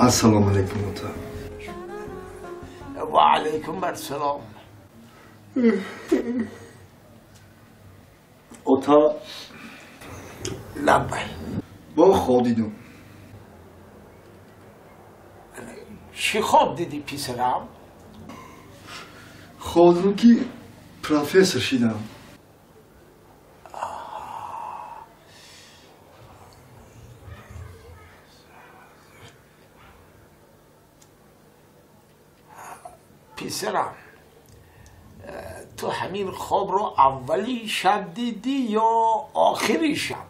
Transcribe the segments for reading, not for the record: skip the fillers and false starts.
Ассалому алайкум, ота. Ва алайкум ассалом. Ота. Лаббай. Бо хоб дидум. Чӣ хоб дидӣ, писарам? Хоб дидум, ки профессор шидам. Писарам, ту ҳамин хобро аввали шаб дидӣ ё охири шаб?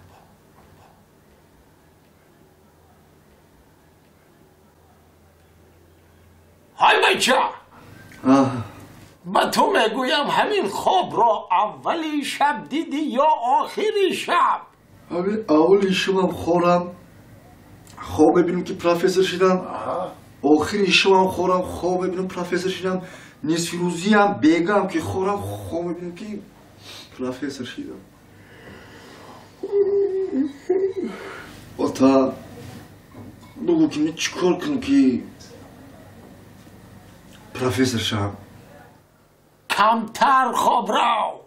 Ҳай бача, ба ту мегӯям, ҳамин хобро аввали шаб дидӣ ё охири шаб? Аввали шабам хорам, хоб мебинам, ки профессор шидам. Охири шабам хорам, хоб мебинам, профессор шидам. Нисфирӯзиам бегам ки хорам, хоб мебинам, ки профессор шидам. Ота, бугӯ, ки чӣ кор кунам, ки профессор шавам? Камтар хоб рав.